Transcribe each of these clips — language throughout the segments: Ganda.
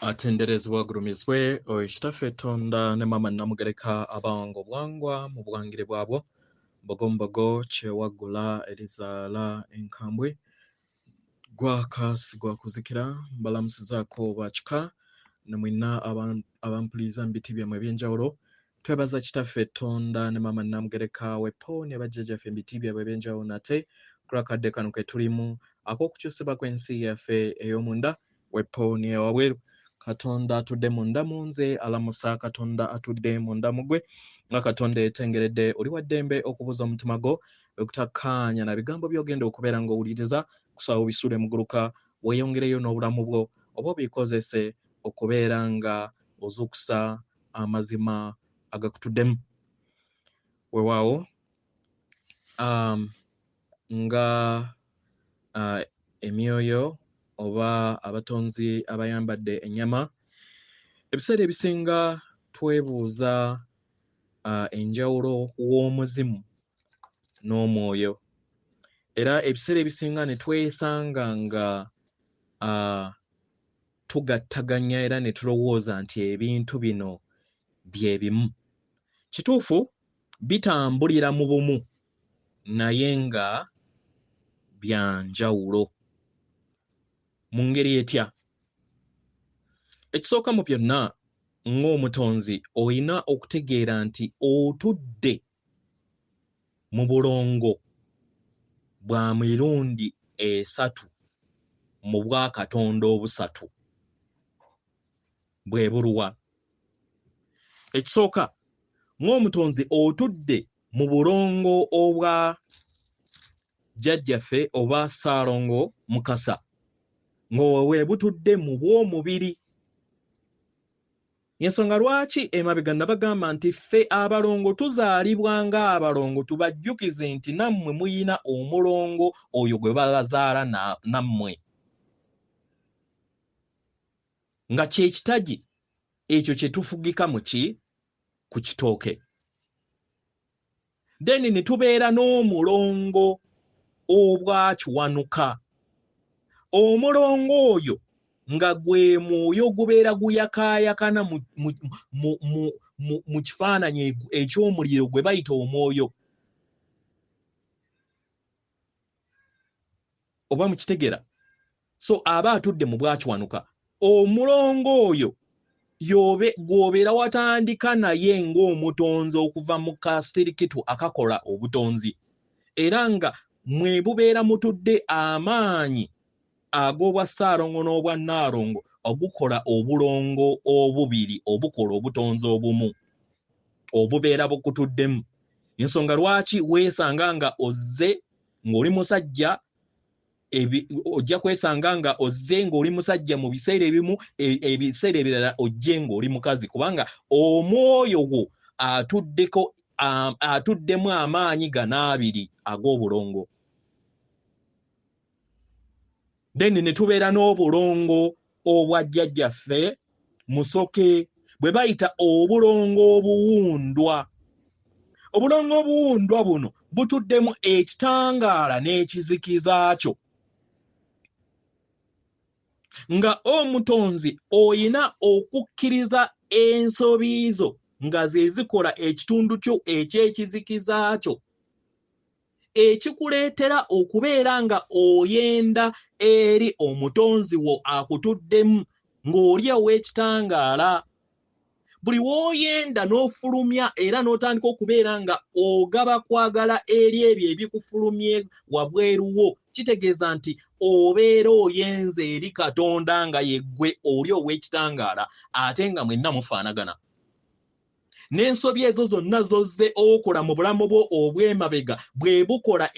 Atenderezebwa agulumizibwe oyo Kitaffe Tonda ne Maama Nnamugereka abawanga obwangwa mu bwangire bwabwo, Mbogombogo kyewaggula erizaala enkambwe, gwaka si gwa kuzikira. Mbalamusizaako bakika ne mwenna abampuliriza mu biti byammwe eby'enjawulo. Twebaza Kitaffe Tonda ne Maama Nnamugereka wepo ne bajjajjaffe mu biti byabwe eby'enjawulo nate kulwakadde kano ke tulimu ak'okukyusibwa kw'ensi yaffe ey'omunda wepo n'eyawabweru. Katonda atudde munda mu nze alamusa Katonda atudde munda mu ggwe. Nga Katonda yeetengeredde, oli wa ddembe okubuuza omutima gwo bwe gutakkaanya na bigambo by'ogenda okubeera ng'owuliriza, kusaba obisuule muguluka weeyongereyo n'obulamu bwo oba obikozese okubeera nga ozuukusa amazima agakutuddemu. Weewaawo nga emyoyo oba abatonzi abayambadde ennyama, ebiseera ebisinga twebuuza enjawulo w'omuzimu n'omwoyo, era ebiseera ebisinga ne twesanga nga tugattaganya era ne tulowooza nti ebintu bino bye bimu. Kituufu bitambulira mu bumu naye nga bya njawulo. Mu ngeri etya? Ekisooka mu byonna, ng'omutonzi olina okutegeera nti otudde mu bulongo bwa mirundi esatu mu bwakatonda obusatu. Bwe buluwa? Ekisooka, ng'omutonzi otudde mu bulongo obwa jjajjaffe oba Ssaalongo Mukasa, ng'obwo bwe butudde mu bw'omubiri. Y'ensonga lwaki emabega nabagamba nti ffe abalongo tuzaalibwa ng'abalongo, tubajjukize nti nammwe muyina omulongo oyo gwe babazaala nammwe. Nga kye kitagi ekyo kye tufugika mu ki? Ku kitooke. Then ne tubeera n'omulongo obwakiwanuka. Omulongo oyo nga gwe mwoyo ogubeera guyakaayakana mu kifaananyi eky'omuliro gwe bayita omwoyo. Oba mukitegera? So aba atudde mu bwakiwanuka. Omulongo oyo yobe gw'obeera watandika naye ng'omutonzi okuva mu kasirikitu akakola obutonzi, era nga mwe bubeera mutudde amaanyi ag'obwa Ssaalongo n'obwa Nnaalongo ogukola obulongo obubiri obukola obutonzi obumu obubeera bukutuddemu. Ensonga lwaki weesanga nga ozze ng'oli musajja, ojja kwesanga nga ozze ng'oli musajja mu biseera ebimu, ebiseera ebirala ojje ng'oli mukazi, kubanga omwoyo gwo atuddemu amaanyi gano abiri ag'obulongo. Then ne tubeera n'obulongo obwa jjajjaffe Musoke bwe bayita obulongo obuwundwa. Obulongo obuwundwa buno butuddemu ekitangaala n'ekizikiza kyo. Nga omutonzi oyina okukkiriza ensobi zo nga ze zikola ekitundu kyo eky'ekizikiza kyo, ekikuleetera okubeera nga oyenda eri omutonzi wo akutuddemu ng'oli ow'ekitangaala. Buli w'oyenda n'ofulumya era n'otandika okubeera nga ogaba kwagala eri ebyo ebikufulumye wabweru wo, kitegeeza nti obeera oyenze eri Katonda nga yeggwe oli ow'ekitangaala, ate nga mwenna mufaanagana. N'ensobi ezo zonna z'ozze okola mu bulamu bwo obw'emabega bwe bukola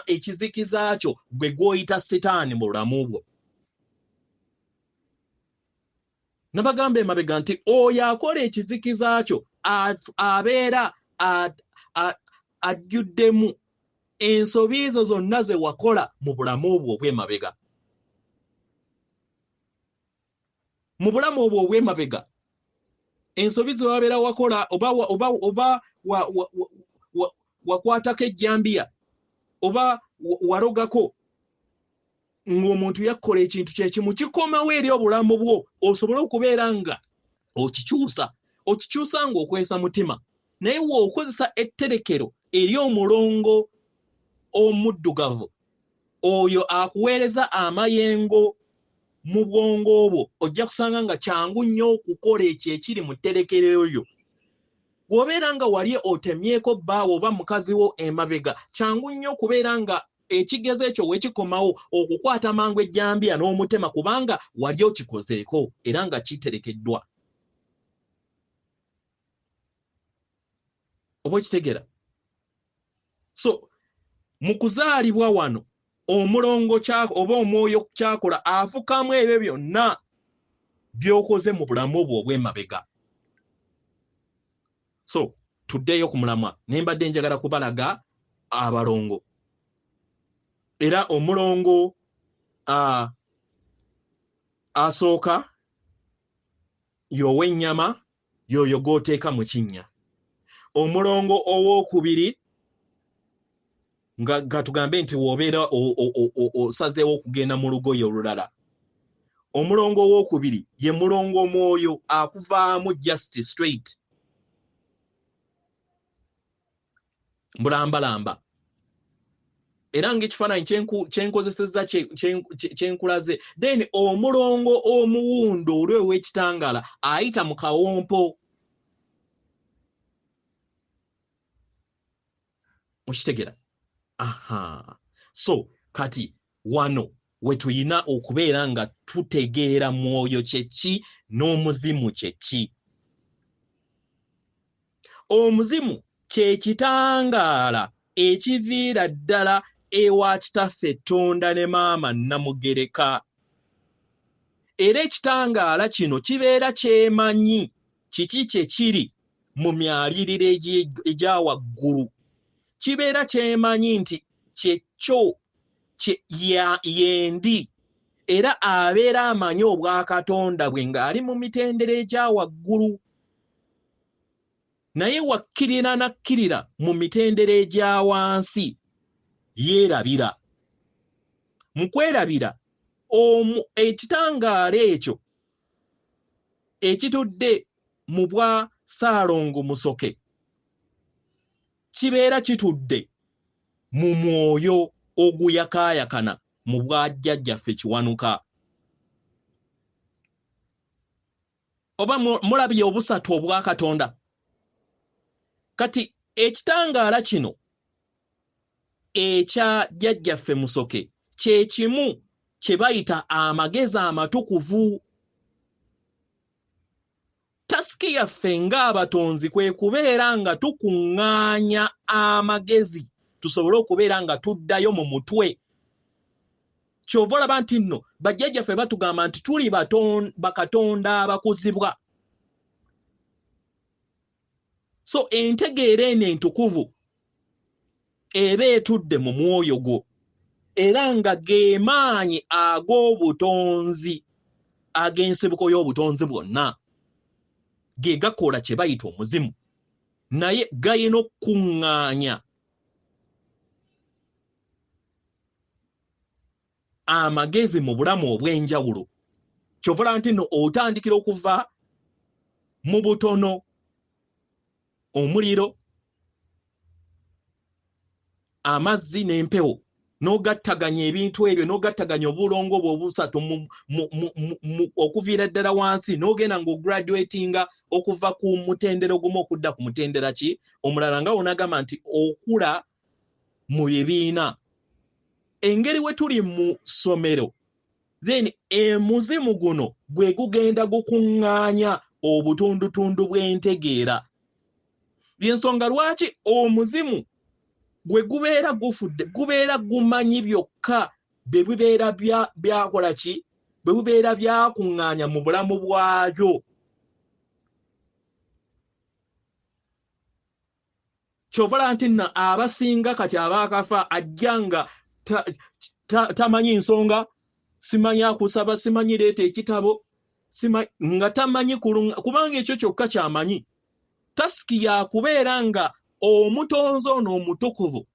ekizikiza kyo gwe gw'oyita sitaani mu bulamu bwo. Nabagamba emabega nti oyo akola ekizikiza kyo abeera ajjuddemu ensobi ezo zonna ze wakola mu bulamu bwo obw'emabega. Mu bulamu obwo obw'emabega ensobi ze wabeera wakola, oba wakwatako ejjambiya, oba walogako, Ng'omuntu yakkola ekintu kyekimu kikomawo eri obulamu bwo osobole okubeera nga okikyusa, okikyusa ng'okozesa mutima. Naye w'okozesa etterekero eri omulongo omuddugavu oyo akuweereza amayengo mu bwongo bwo, ojja kusanga nga kyangu nnyo okukola ekyo ekiri mu tterekero eryo. Bw'obeera nga wali otemyeko bbaawo oba mukazi wo emabega, kyangu nnyo okubeera nga ekigezo ekyo wekikomawo okukwata mangu ejjambiya n'omutema, kubanga wali okikozeeko era nga kiterekeddwa. Oba okitegeera? So mu kuzaalibwa wano omulongo oba omwoyo kyakola afukamu ebyo byonna by'okoze mu bulamu bwo obw'emabega. So tuddeyo ku mulamwa, ne mbadde njagala kubalaga abalongo. Era omulongo asooka y'ow'ennyama, y'oyo gw'oteeka mu kinnya. Omulongo owookubiri nga tugambe nti w'obeera osazeewo okugenda mu lugoye olulala. Omulongo owookubiri ye mulongo omwoyo akuvaamu just straight mbulambalamba. Era ng'ekifaananyi kyenkozesezza kyenkulaze. Then omulongo omuwundo oli ow'ekitangaala ayita mu kawompo. Okitegera? Aha. So kati wano we tuyina okubeera nga tutegeera mwoyo kye ki n'omuzimu kye ki. Omuzimu kye kitangaala ekiviira ddala ewa kitaffe Ttonda ne maama Nnamugereka. Era ekitangaala kino kibeera kyemanyi kiki kye kiri mu myaliriro egya waggulu. Kibeera kyemanyi nti kye kyo yendi, era abeera amanyi obwakatonda bwe ng'ali mu mitendera egya waggulu. Naye wakkirira n'akkirira mu mitendera egya wansi, yeerabira. Mu kwerabira, ekitangaala ekyo ekitudde mu bwa Ssaalongo Musoke kibeera kitudde mu mwoyo oguyakaayakana mu bwa jjajjaffe Kiwanuka. Oba mulabye obusatu obwa Katonda. Kati ekitangaala kino ekya jjajjaffe Musoke kye kimu kye bayita amagezi amatukuvu. Tasiki yaffe ng'abatonzi kwe kubeera nga tukuŋŋaanya amagezi tusobole okubeera nga tuddayo mu mutwe. Ky'ova olaba nti nno bajjajjaffe batugamba nti tuli bakatonda abakuzibwa. So entegeera eno entukuvu eba etudde mu mwoyo gwo, era nga ge maanyi ag'obutonzi ag'ensibuko y'obutonzi bwonna ge gakola kye bayita omuzimu, naye gayina okukuŋŋaanya amagezi mu bulamu obw'enjawulo. Ky'ova olaba nti nno otandikira okuva mu butono, omuliro, amazzi n'empewo, n'ogattaganya ebintu ebyo, n'ogattaganya obulongo bwo obusatu okuviira ddala wansi, n'ogenda ng'ograduatinga okuva ku mutendera ogumu okudda ku mutendera ki omulala, nga wonagamba nti okula mu bibiina. Engeri we tuli mu ssomero, then emuzimu guno gwe gugenda gukuŋŋaanya obutundutundu bw'entegeera. Y'ensonga lwaki omuzimu gwe gubeera gufudde, gubeera gumanyi byokka bye bibeera byakola ki, bwe bibeera byakuŋŋaanya mu bulamu bwabyo. Ky'ova olaba nti nno abasinga kati abaakafa ajja nga tamanyi nsonga, simanyi akusaba, simanyi leeta ekitabo, nga tamanyi kulunga, kubanga ekyo kyokka ky'amanyi. Tasiki yakubeera nga omutonzi ono omutukuvu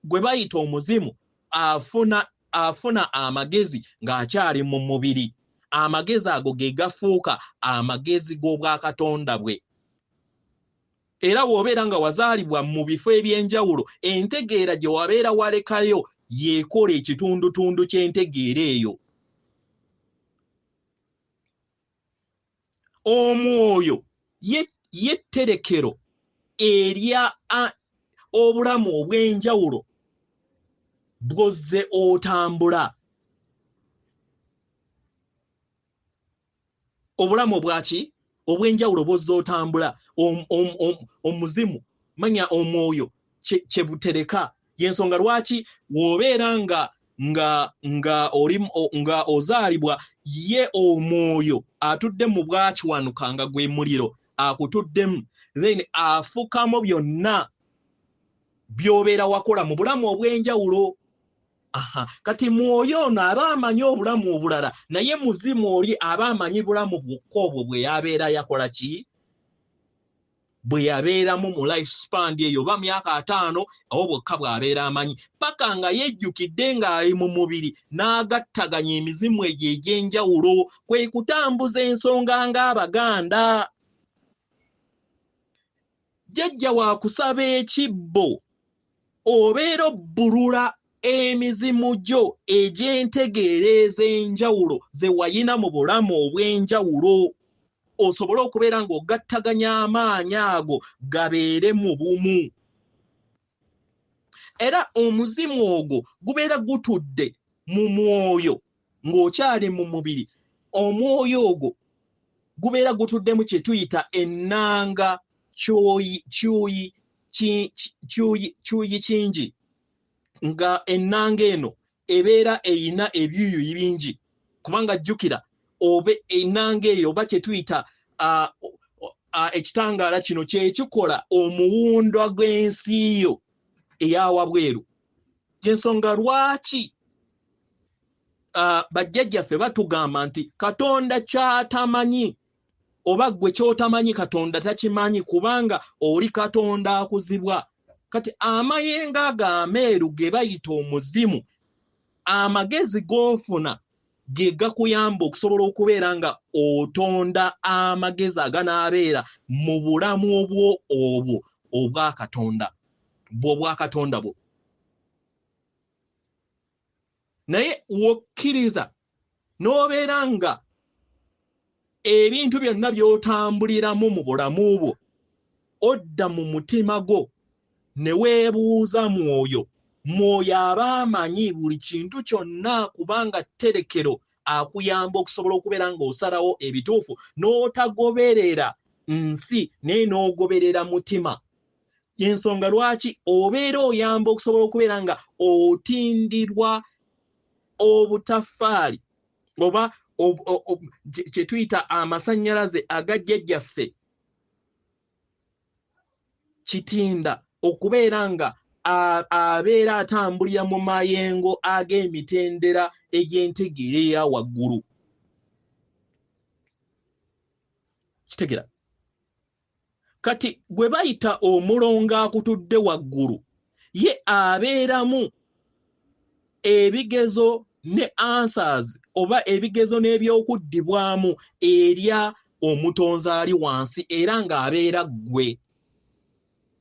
gwe bayita omuzimu afuna afuna amagezi ng'akyali mu mubiri. Amagezi ago ge gafuuka amagezi g'obwakatonda bwe. Era bw'obeera nga wazaalibwa mu bifo eby'enjawulo, entegeera gye wabeera walekayo yeekola ekitundutundu ky'entegeera eyo. Omwoyo ye tterekero erya obulamu obw'enjawulo bw'ozze otambula. Obulamu obwaki? Obw'enjawulo bw'ozze otambula. Omuzimu, manya omwoyo kye butereka. Y'ensonga lwaki w'obeera nga ozaalibwa, ye omwoyo atudde mu bwakiwanuka nga gwe muliro akutuddemu, then afukamu byonna by'obeera wakola mu bulamu obw'enjawulo. Aha, kati mwoyo ono aba amanyi obulamu obulala, naye muzimu oli aba amanyi bulamu bwokka obwo bwe yabeera yakola ki? Bwe yabeeramu mu life span eyo oba myaka 50, awo bwokka bw'abeera amanyi, paka nga yejjukidde ng'ali mu mubiri n'agattaganya emizimu egyo egy'enjawulo, kwe kutambuza ensonga ng'Abaganda. Jjajja waakusaba ekibbo, obeera obbulula emizimu gyo egy'entegeera ez'enjawulo ze wayina mu bulamu obw'enjawulo, osobole okubeera ng'ogattaganya amaanyi ago gabeere mu bumu. Era omuzimu ogwo gubeera gutudde mu mwoyo ng'okyali mu mubiri. Omwoyo ogwo gubeera gutuddemu kye tuyita ennanga kyuyi kingi, nga ennanga eno ebeera eyina ebyuyi bingi, kubanga jjukira obe ennanga eyo oba kye tuyita ekitangaala kino kye kikola omuwundo gw'ensi yo eya wabweru. Y'ensonga lwaki bajjajjaffe batugamba nti Katonda ky'atamanyi oba ggwe ky'otamanyi Katonda takimanyi, kubanga oli Katonda akuzibwa. Kati amayengo ago ameeru ge bayita omuzimu, amagezi g'ofuna ge gakuyamba okusobola okubeera nga otonda amagezi aganaabeera mu bulamu bwo obwo obwakatonda bw'obwakatonda bwo. Naye w'okkiriza n'obeera nga ebintu byonna by'otambuliramu mu bulamu bwo odda mu mutima gwo ne weebuuza mwoyo. Mwoyo aba amanyi buli kintu kyonna, kubanga tterekero akuyamba okusobola okubeera ng'osalawo ebituufu n'otagoberera nsi naye n'ogoberera mutima. Y'ensonga lwaki obeera oyamba okusobola okubeera nga otindirwa obutaffaali oba kye tuyita amasannyalaze agajjajjaffe kitinda okubeera nga abeera atambulira mu mayengo ag'emitendera egy'entegeera eya waggulu. Kitegeera? Kati gwe bayita omulongo akutudde waggulu, ye abeeramu ebigezo ne answers oba ebigezo n'ebyokuddibwamu erya omutonzi ali wansi, era ng'abeera ggwe.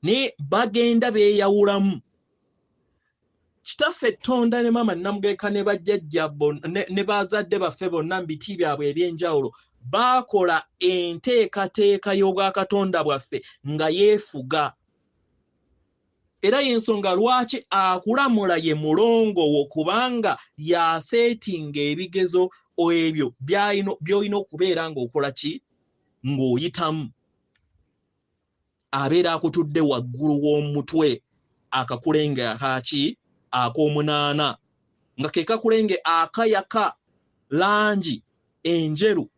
Ne bagenda beeyawulamu. Kitaffe Ttonda ne Maama Namugereka ne bajjajja ne bazadde baffe bonna mu biti byabwe eby'enjawulo baakola enteekateeka y'obwakatonda bwaffe nga yeefuga. Era y'ensonga lwaki akulamula ye mulongo wo, kubanga y'aseetinga ebigezo ebyo by'olina okubeera ng'okola ki? Ng'oyitamu. Abeera akutudde waggulu w'omutwe akakulenge akaki ak'omunaana, nga ke kakulenge akayaka langi enjeru.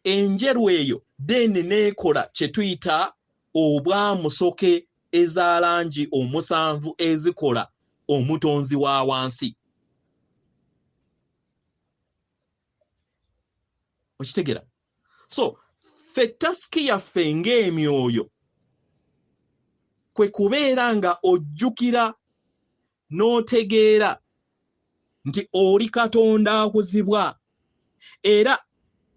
Enjeru eyo then n'ekola kye tuyita obwamusoke eza langi 7 ezikola omutonzi wa wansi. Okitegera? So ffe tasiki yaffe ng'emyoyo kwe kubeera nga ojjukira n'otegeera nti oli Katonda akuzibwa, era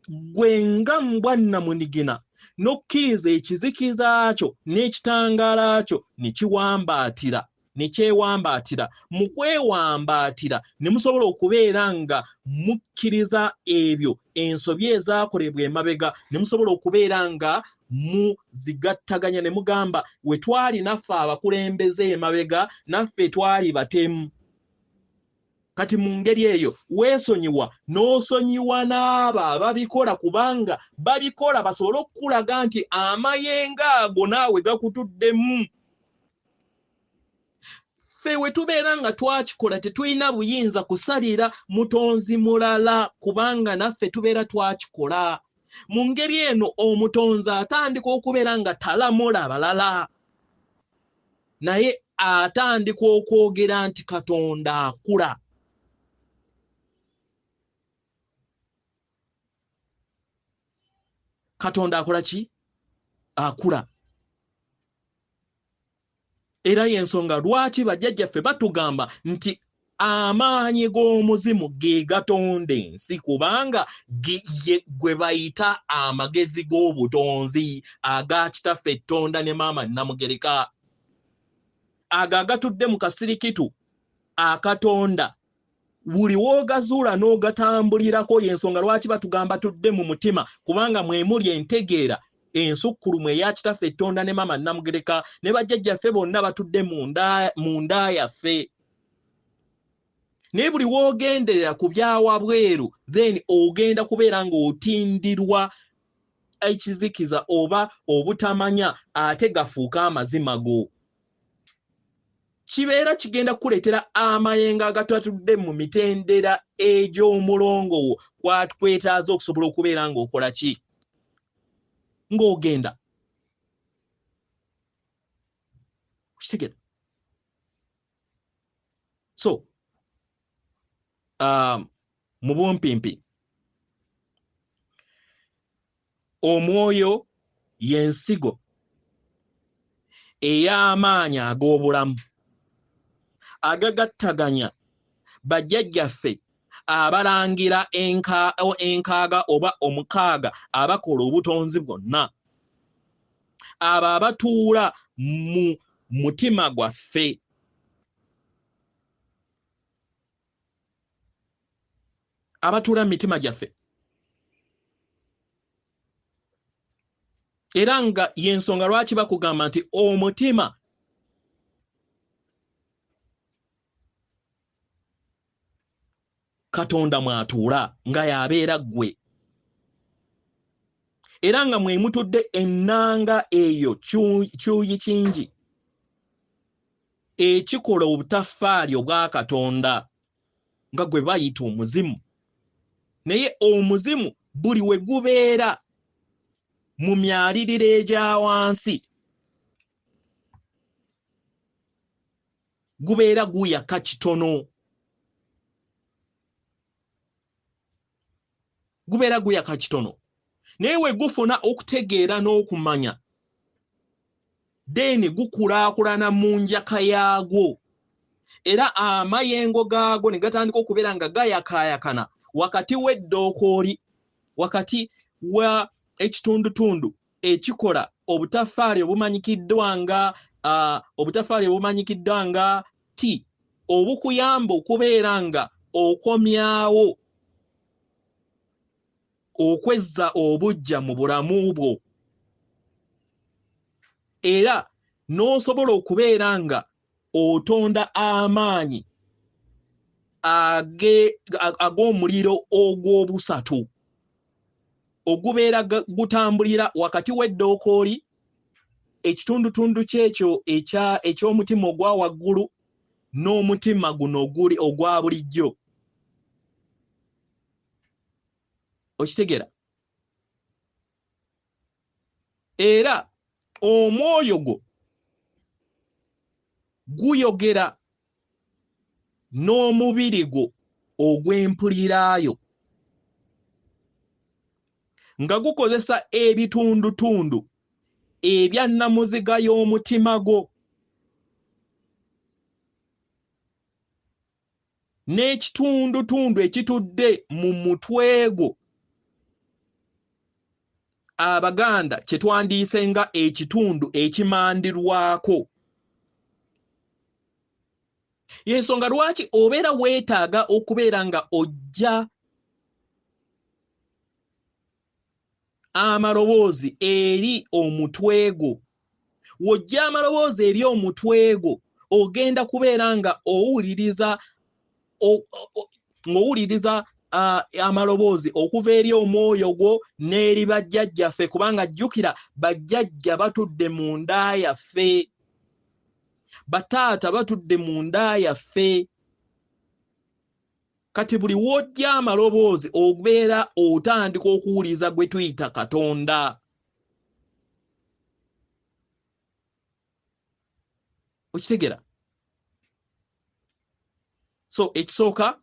gwe nga mbwa nnamunigina n'okkiriza ekizikiza kyo n'ekitangaala kyo ne kiwambaatira, ne kyewambaatira. Mu kwewambaatira ne musobola okubeera nga mukkiriza ebyo ensobi ezaakolebwa emabega, ne musobola okubeera nga muzigattaganya ne mugamba we twali naffe abakulembeze emabega, naffe twali batemu. Kati mu ngeri eyo weesonyiwa n'osonyiwa n'abo ababikola, kubanga babikola basobole okukulaga nti amayengo ago naawe gakutuddemu. Ffe we tubeera nga twakikola tetulina buyinza kusalira mutonzi mulala, kubanga naffe tubeera twakikola. Mu ngeri eno omutonzi atandika okubeera nga talamula balala, naye atandika okwogera nti Katonda akula. Katonda akola ki? Akula. Era y'ensonga lwaki bajjajjaffe batugamba nti amaanyi g'omuzimu ge gatonda ensi, kubanga gwe bayita amagezi g'obutonzi aga kitaffe Ttonda ne maama Nnamugereka, ago agatudde mu kasirikitu akatonda. Buli w'ogazuula n'ogatambulirako, y'ensonga lwaki batugamba tudde mu mutima, kubanga mwe muli entegeera ensukkulumu eya kitaffe Ttonda ne maama Nnamugereka ne bajjajjaffe bonna batudde mu nda yaffe. Naye buli w'ogenderera ku byawabweru, then ogenda kubeera ng'otindirwa ekizikiza oba obutamanya, ate gafuuka amazima go. Kibeera kigenda kukuleetera amayengo agatatudde mu mitendera egy'omulongo wo kwetaaza okusobola okubeera ng'okola ki? Ng'ogenda. Kitegera? So, mu bumpimpi, omwoyo y'ensigo ey'amaanyi ag'obulamu agagattaganya bajjajjaffe abalangira enkaaga oba omukaaga abakola obutonzi bwonna, abo abatuula mu mutima gwaffe. Abatuula mu mitima gyaffe. Era nga y'ensonga lwaki bakugamba nti omutima Katonda mw'atuula nga y'abeera ggwe, era nga mwe mutudde ennanga eyo kyuyi kingi ekikola obutaffaali obwa Katonda nga gwe bayita omuzimu. Naye omuzimu buli we gubeera mu myaliriro egya wansi gubeera guyaka kitono, gubeera guyaka kitono. Naye we gufuna okutegeera n'okumanya, then gukulaakulana mu njaka yaagwo, era amayengo gaago ne gatandika okubeera nga gayakaayakana wakati w'eddookooli, wakati wa ekitundutundu ekikola obutaffaali obumanyikiddwa nga obutaffaali obumanyikiddwa nga T, obukuyamba okubeera nga okomyawo okwezza obuggya mu bulamu bwo, era n'osobola okubeera nga otonda amaanyi ag'omuliro ogw'obusatu ogubeera gutambulira wakati w'eddookooli, ekitundutundu ky'ekyo eky'omutima ogwa waggulu n'omutima guno oguli ogwa bulijjo. Okitegeera? Era omwoyo gwo guyogera n'omubiri gwo ogw'empuliraayo nga gukozesa ebitundutundu ebya nnamuziga y'omutima gwo. n'ekitundutundu ekitudde mu mutwe gwo, Abaganda kye twandiise nga ekitundu ekimandirwako. Y'ensonga lwaki obeera weetaaga okubeera nga ojja amaloboozi eri omutwe gwo. W'ojja amaloboozi eri omutwe gwo, ogenda kubeera nga owuliriza amaloboozi okuva eri omwoyo gwo n'eri bajjajjaffe, kubanga jjukira bajjajja batudde mu nda yaffe, bataata batudde mu nda yaffe. Kati buli w'ojja amaloboozi obeera otandika okuwuliza gwe tuyita Katonda. Okitegeera? So ekisooka,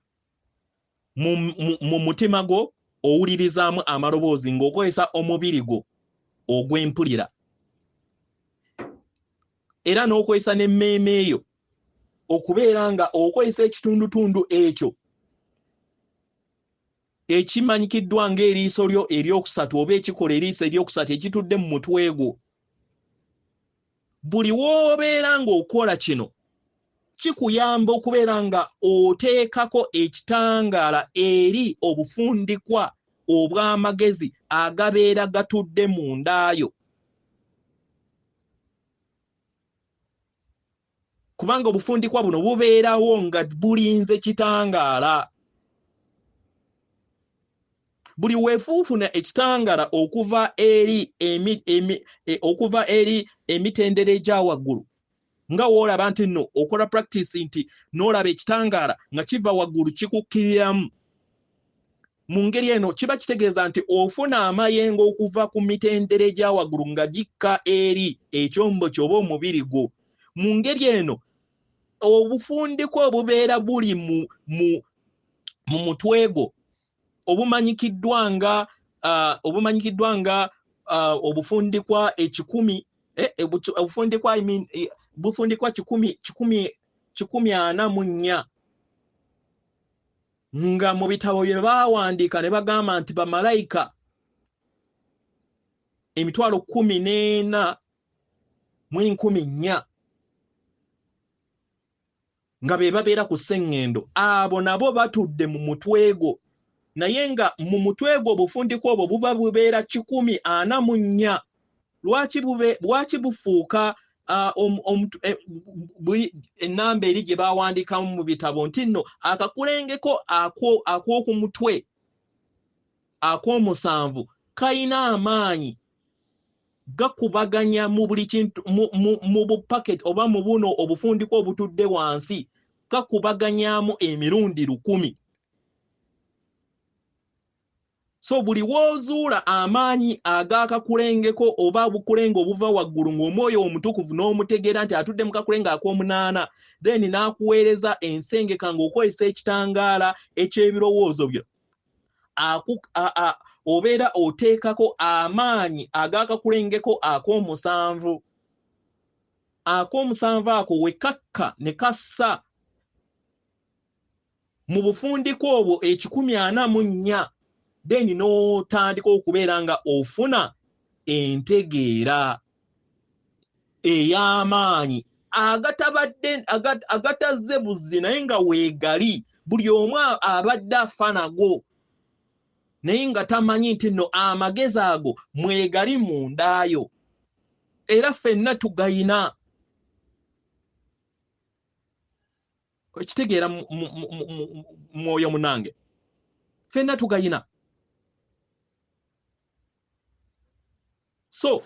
mu mutima gwo owulirizaamu amaloboozi ng'okozesa omubiri gwo ogw'empulira, era n'okozesa n'emmeeme eyo okubeera nga okozesa ekitundutundu ekyo ekimanyikiddwa ng'eriiso lyo eryokusatu oba ekikola eriiso eryokusatu ekitudde mu mutwe gwo. Buli w'obeera ng'okola kino kikuyamba okubeera nga oteekako ekitangaala eri obufundikwa obw'amagezi agabeera gatudde mu ndaayo, kubanga obufundikwa buno bubeerawo nga bulinze kitangaala. Buli weefuufuna ekitangaala okuva eri emitendera egya waggulu, nga w'olaba nti nno okola practice nti n'olaba ekitangaala nga kiva waggulu kikukkiriramu. Mu ngeri eno kiba kitegeeza nti ofuna amayengo okuva ku mitendera egya waggulu nga gikka eri ekyombo ky'oba omubiri gwo. Mu ngeri eno obufundikwa obubeera buli mu mutwe gwo obumanyikiddwa nga obufundikwa ekikumi, obufundikwa bufundikwa 144, nga mu bitabo bye baawandiika ne bagamba nti bamalayika 14,400 nga be babeera ku sseŋŋendo, abo nabo batudde mu mutwe gwo. Naye nga mu mutwe gwo obufundikwa obwo buba bubeera 144. Lwaki bufuuka ennamba eri gye baawandiikamu mu bitabo nti nno akakulengeko ak'oku mutwe ak'omusanvu kayina amaanyi gakubaganya mu buli kintu mu bupaketi oba mu buno obufundikwa obutudde wansi, kakubaganyamu emirundi 1000. So buli w'ozuula amaanyi ag'akakulengeko oba obukulenge obuva waggulu ng'omwoyo omutukuvu n'omutegeera nti atudde mu kakulenge ak'omunaana, then n'akuweereza ensengeka ng'okozesa ekitangaala eky'ebirowoozo byo, obeera oteekako amaanyi ag'akakulengeko ak'omusanvu. Ak'omusanvu ako we kakka ne kassa mu bufundikwa obwo 144, then n'otandika okubeera nga ofuna entegeera ey'amaanyi agatazze buzzi naye nga weegali. Buli omu abadde afa nago naye nga tamanyi nti nno amagezi ago mwegali mu ndaayo, era ffenna tugayina. Ekitegeera mwoyo munange, ffenna tugayina. So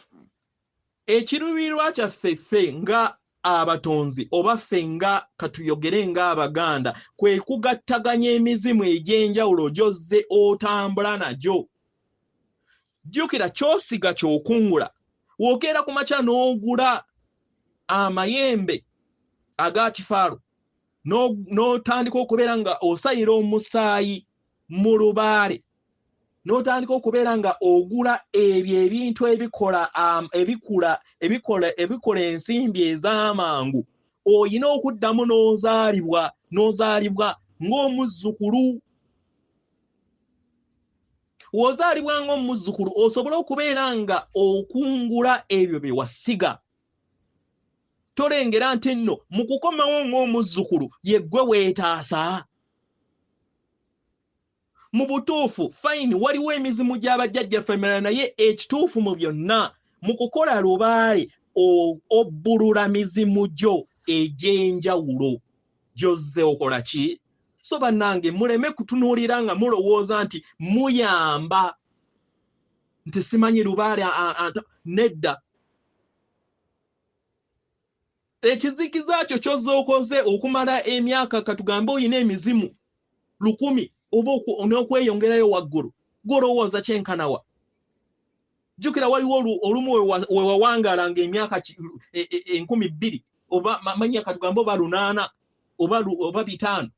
ekiruubirirwa kyaffe ffe nga abatonzi oba ffe nga katuyogere nga Abaganda kwe kugattaganya emizimu egy'enjawulo gy'ozze otambula nagyo. Jjukira ky'osiga ky'okungula. W'okeera ku makya n'ogula amayembe aga kifaalo n'otandika okubeera nga osayira omusaayi mu lubaale, n'otandika okubeera nga ogula ebyo ebintu ebikola ensimbi ez'amangu, oyina okuddamu n'ozaalibwa ng'omuzzukulu. W'ozaalibwa ng'omuzzukulu osobole okubeera nga okungula ebyo bye wasiga. Tolengera nti nno mu kukomawo ng'omuzzukulu ye ggwe weetaasa. Mu butuufu fine waliwo emizimu gy'abajjajjaffe emirala, naye ekituufu mu byonna mu kukola lubaale obbulula mizimu gyo egy'enjawulo gy'ozze okola ki? So bannange muleme kutunuulira nga mulowooza nti muyamba nti simanyi lubaale nedda. Ekizikiza kyo ky'ozze okoze okumala emyaka katugambe oyina emizimu 1000 oba n'okweyongerayo waggulu, gw'olowooza kyenkanawa. Jjukira waliwo olumu we wawangaalanga emyaka 2000 oba manya katugambe oba 800 oba 500.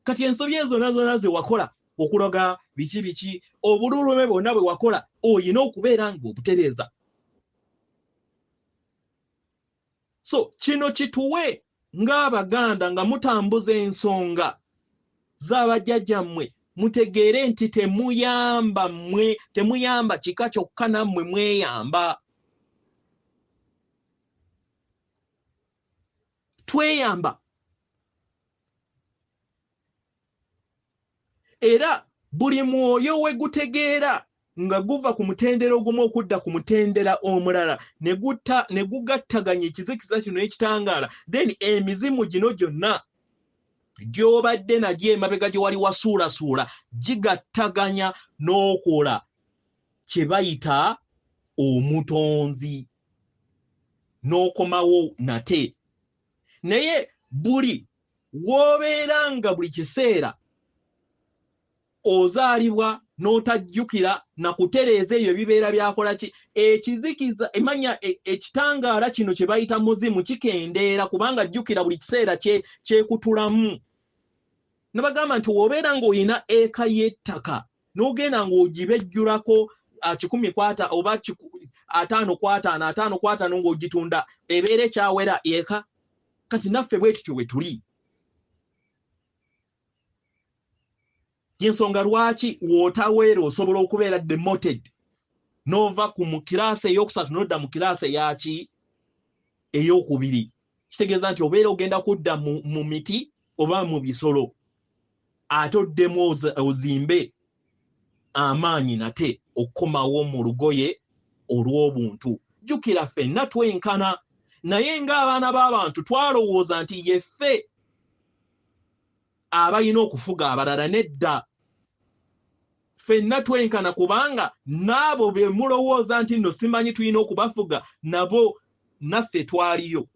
Kati ensobi ezo zonna zonna ze wakola okuloga biki biki obululume bwonna bwe wakola oyina okubeera ng'obutereeza. So kino kituwe ng'Abaganda nga mutambuza ensonga z'abajjajjammwe, mutegeere nti temuyamba mmwe, temuyamba kika kyokka, nammwe mweyamba. Tweyamba. Era buli mwoyo we gutegeera nga guva ku mutendera ogumu okudda ku mutendera omulala ne gugattaganya ekizikiza kino n'ekitangaala, then emizimu gino gyonna gy'obadde nagyo emabega gye wali wasuulasuula gigattaganya n'okola kye bayita omutonzi n'okomawo nate. Naye buli w'obeera nga buli kiseera ozaalibwa n'otajjukira na kutereeza ebyo ebibeera byakola ki, ekizikiza emanya ekitangaala kino kye bayita muzimu kikendeera, kubanga jjukira buli kiseera kyekutulamu. Ne bagamba nti w'obeera ng'olina eka y'ettaka n'ogenda ng'ogibejjulako 100 oba 50 ku 50 50 ku 50 ng'ogitunda, ebeera ekyawera eka. Kati naffe bwe tutyo bwe tuli. Y'ensonga lwaki w'otaweera osobola okubeera demoted n'ova ku mu kiraasi ey'okusatu n'odda mu kiraasi eyaki ey'okubiri. Kitegeeza nti obeera ogenda kudda mu miti oba mu bisolo, ate oddemu ozimbe amaanyi nate okukomawo mu lugoye olw'obuntu. Jjukira ffenna twenkana, naye ng'abaana b'abantu twalowooza nti yeffe abalina okufuga abalala. Nedda, ffenna twenkana, kubanga n'abo be mulowooza nti nno simanyi tulina okubafuga, nabo naffe twaliyo.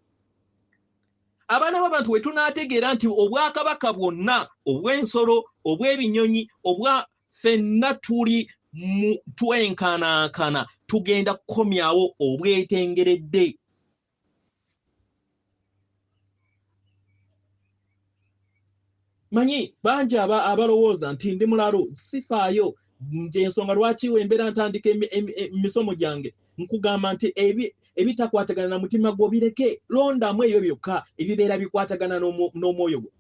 Abaana b'abantu we tunaategeera nti obwakabaka bwonna obw'ensolo, obw'ebinyonyi, obwa ffenna tuli mu twenkanankana, tugenda kukomyawo obwetengeredde. Manyi bangi abalowooza nti ndi mulalu, sifaayo. Nje ensonga lwaki embeera ntandika emisomo gyange nkugamba nti ebitakwatagana na mutima gwo bireke, londamu ebyo byokka ebibeera bikwatagana n'omwoyo gwo.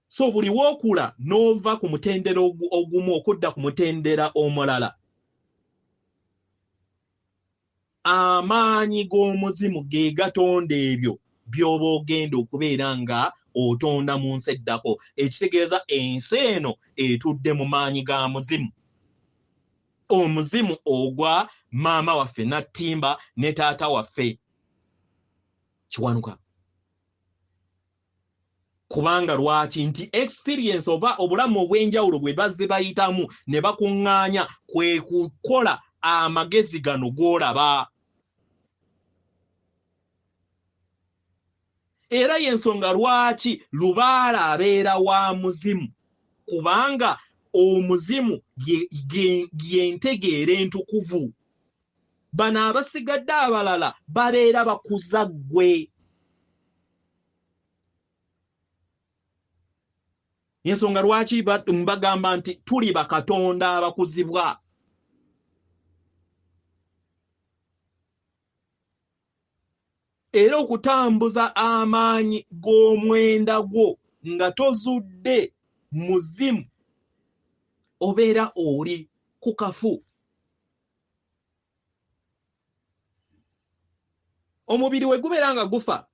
So buli w'okula n'ova ku mutendera ogumu okudda ku mutendera omulala, amaanyi g'omuzimu ge gatonda ebyo by'oba ogenda okubeera nga otonda mu nsi eddako. Ekitegeeza ensi eno etudde mu maanyi ga muzimu, omuzimu ogwa maama waffe Nattimba ne taata waffe Kiwanuka. Kubanga lwaki nti experience oba obulamu obw'enjawulo bwe bazze bayitamu ne bakuŋŋaanya kwe kukola amagezi gano g'olaba. Era y'ensonga lwaki lubaale abeera wa muzimu, kubanga omuzimu ye ntegeera entukuvu. Bano abasigadde abalala babeera bakuza ggwe. Y'ensonga lwaki mbagamba nti tuli bakatonda abakuzibwa. Era okutambuza amaanyi g'omwenda gwo nga tozudde muzimu, obeera oli ku kafu. Omubiri we gubeera nga gufa,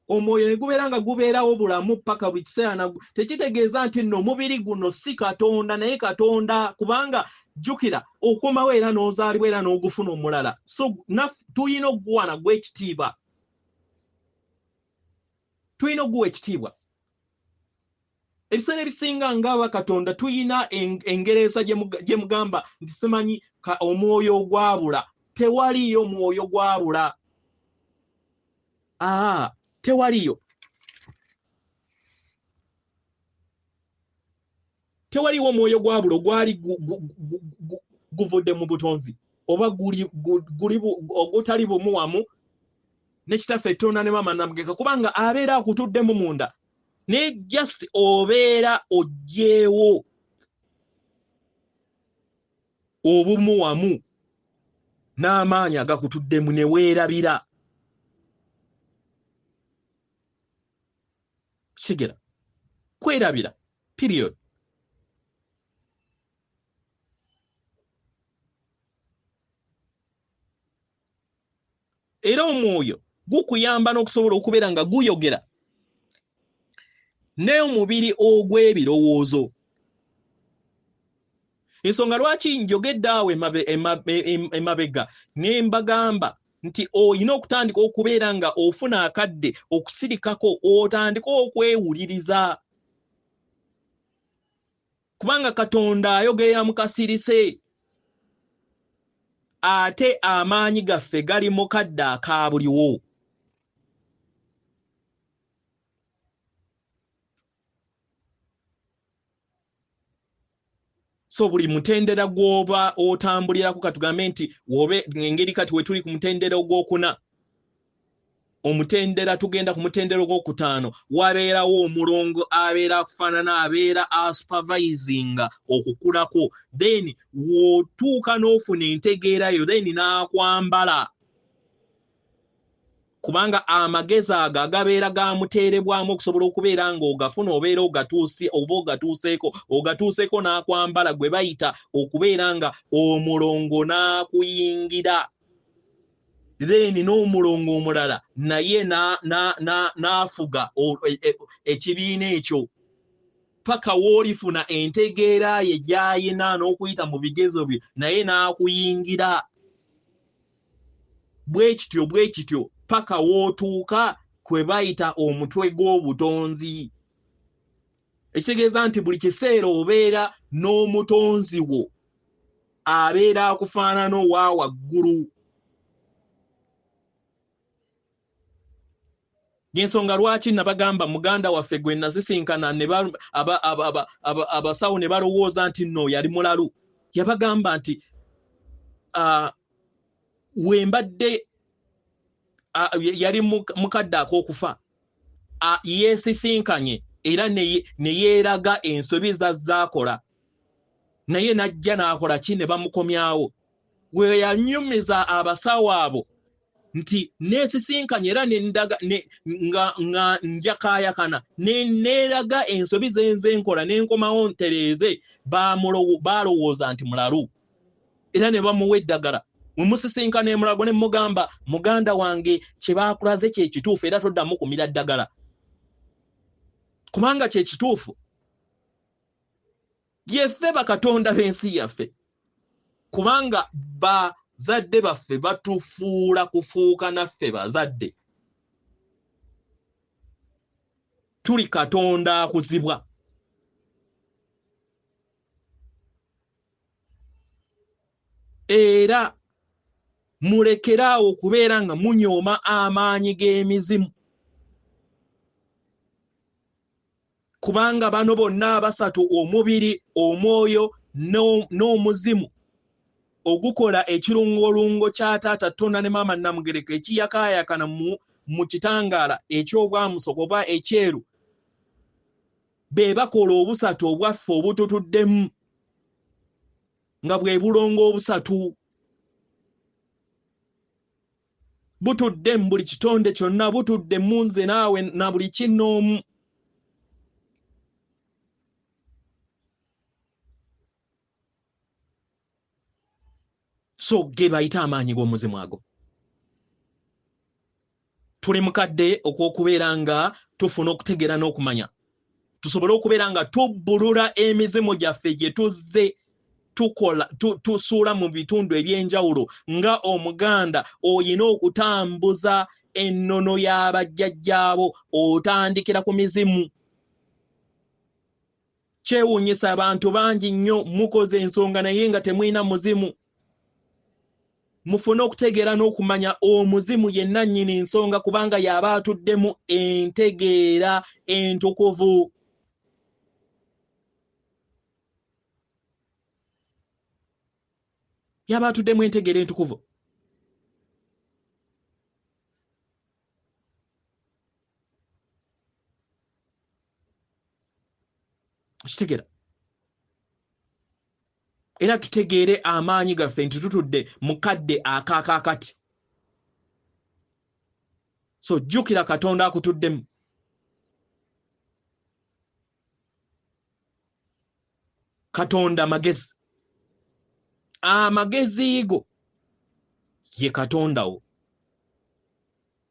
omwoyo ne gubeera nga gubeerawo bulamu paka buli kiseera. Tekitegeeza nti nno omubiri guno si Katonda, naye Katonda, kubanga jjukira okomawo era n'ozaalibwa era n'ogufuna omulala. So tulina okuguwa nagwo ekitiibwa, tulina okuguwa ekitiibwa. Ebiseera ebisinga ng'aba Katonda tulina engereesa gye mugamba nti simanyi omwoyo ogwabula. Tewaliyo mwoyo gwabula, tewaliyo, tewaliwo omwoyo gwabula ogwali guvudde mu butonzi oba ogutali bumu wamu ne Kitaffe Tonda ne Maama Namugereka, kubanga abeera akutuddemu munda, naye just obeera oggyeewo obumu wamu n'amaanyi agakutuddemu ne weerabira. Kigera kwerabira, period. Era omwoyo gukuyamba n'okusobola okubeera nga guyogera n'omubiri ogw'ebirowoozo. Ensonga lwaki njogedde awo emabega ne mbagamba nti olina okutandika okubeera nga ofuna akadde okusirikako, otandike okwewuliriza, kubanga Katonda ayogerera mu kasirise, ate amaanyi gaffe gali mu kadde aka buliwo. So buli mutendera gw'oba otambulirako, katugambe nti wobe engeri kati we tuli ku mutendera ogwokuna, omutendera tugenda ku mutendera ogwokutaano, wabeerawo omulongo abeera akufaanana, abeera asupervisinga okukulako, then w'otuuka n'ofuna entegeerayo, then n'akwambala, kubanga amagezi ago agabeera gamuteerebwamu okusobola okubeera ng'ogafuna, obeera ogatuuse oba ogatuuseeko n'akwambala, gwe bayita okubeera nga omulongo n'akuyingira, then n'omulongo omulala naye n'afuga ekibiina ekyo paka w'olifuna entegeera ye gy'ayina n'okuyita mu bigezo bye, naye n'akuyingira. Bwe kityo bwe kityo paka w'otuuka kwe bayita omutwe gw'obutonzi. Ekitegeeza nti buli kiseera obeera n'omutonzi wo abeera akufaanana owa waggulu. Y'ensonga lwaki nabagamba muganda waffe gwe nasisinkana ne abasawo ne balowooza nti nno yali mulalu. Yabagamba nti we mbadde yali mukadde ak'okufa, yeesisinkanye era ne yeeraga ensobi z'azaakola, naye n'ajja n'akola ki ne bamukomyawo. We yanyumiza abasawo abo nti neesisinkanye era nga njakaayakana ne neeraga ensobi ze nze nkola ne nkomawo ntereeze, balowooza nti mulalu era ne bamuwa eddagala. Mwe musisinkana emulago ne mugamba muganda wange kye baakulaze kye kituufu era toddamu kumira ddagala kubanga kye kituufu. Yeffe bakatonda b'ensi yaffe, kubanga bazadde baffe batufuula kufuuka naffe bazadde. Tuli Katonda akuzibwa. Era mulekeraawo okubeera nga munyooma amaanyi g'emizimu, kubanga bano bonna abasatu, omubiri, omwoyo n'omuzimu ogukola ekirungolungo kya taata Tonda ne maama Namugereka ekiyakaayakana mu kitangaala eky'obwamusoko oba ekyeru, be bakola obusatu obwaffe obututuddemu nga bwe bulongo obusatu. Butudde mu buli kitonde kyonna, butudde mu nze naawe na buli kinnoomu. So ge bayita amaanyi g'omuzimu ago. Tuli mukadde okw'okubeera nga tufuna okutegeera n'okumanya, tusobole okubeera nga tubbulula emizimu gyaffe gye tuzze tukola tusuula mu bitundu eby'enjawulo. Nga Omuganda oyina okutambuza ennono y'abajjajjaabo, otandikira ku mizimu. Kyewuunyisa abantu bangi nnyo mukoze ensonga naye nga temulina muzimu. Mufune okutegeera n'okumanya omuzimu ye nannyini nsonga, kubanga y'aba atuddemu entegeera entukuvu. Y'aba atuddemu entegeera entukuvu. Okitegeera? Era tutegeere amaanyi gaffe nti tutudde mu kadde akaakaakati. So jjukira Katonda akutuddemu. Katonda magezi. Amagezi go ye Katonda wo.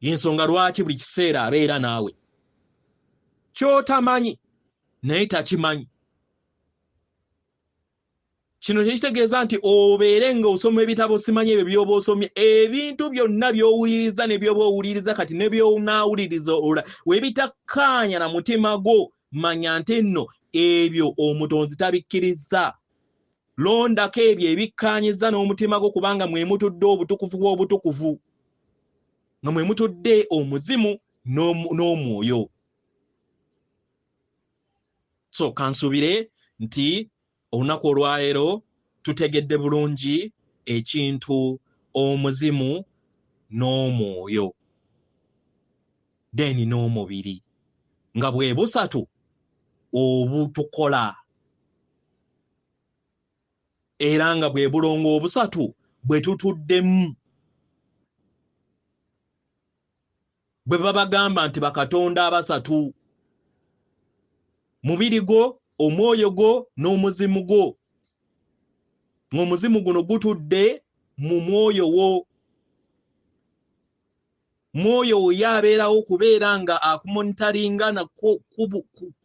Y'ensonga lwaki buli kiseera abeera naawe. Ky'otamanyi naye takimanyi. Kino tekitegeeza nti obeere ng'osoma ebitabo simanyi ebyo by'oba osomye, ebintu byonna by'owuliriza ne by'oba owuliriza kati ne by'onaawuliriza olula we bitakkaanya na mutima gwo, manya nti nno ebyo omutonzi tabikkirizza. Londako ebyo ebikkaanyizza n'omutima gwo, kubanga mwe mutudde obutukuvu bw'obutukuvu, nga mwe mutudde omuzimu n'omwoyo. So kansuubire nti olunaku olwaleero tutegedde bulungi ekintu omuzimu n'omwoyo then n'omubiri nga bwe busatu obutukola, era nga bwe bulongo obusatu bwe tutuddemu. Bwe babagamba nti bakatonda abasatu, mubiri gwo, omwoyo gwo n'omuzimu gwo, ng'omuzimu guno gutudde mu mwoyo wo. Mwoyo wo y'abeerawo kubeera nga akumonitaringa na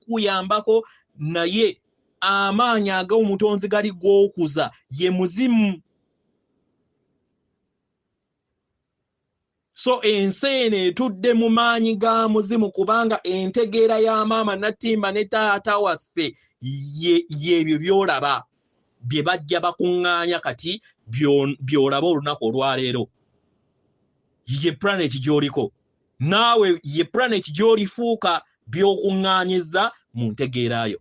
kuyambako, naye amaanyi ag'omutonzi gali g'okuza ye muzimu. So ensi eno etudde mu maanyi ga muzimu, kubanga entegeera ya maama Natimba ne taata waffe y'ebyo by'olaba bye bajja bakuŋŋaanya kati by'olaba olunaku olwaleero. Ye planet gy'oliko naawe, ye planet gy'olifuuka by'okuŋŋaanyiza mu ntegeerayo.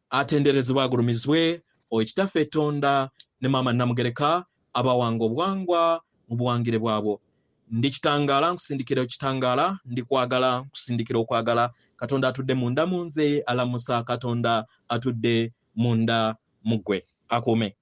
Atenderezebwa agulumizibwe oyo Kitaffe Tonda ne Maama Namugereka abawanga obuwangwa mu buwangire bwabwo. Ndi kitangaala nkusindikira ekitangaala, ndi kwagala nkusindikira okwagala. Katonda atudde munda mu nze alamusa Katonda atudde munda mu ggwe. Akuume.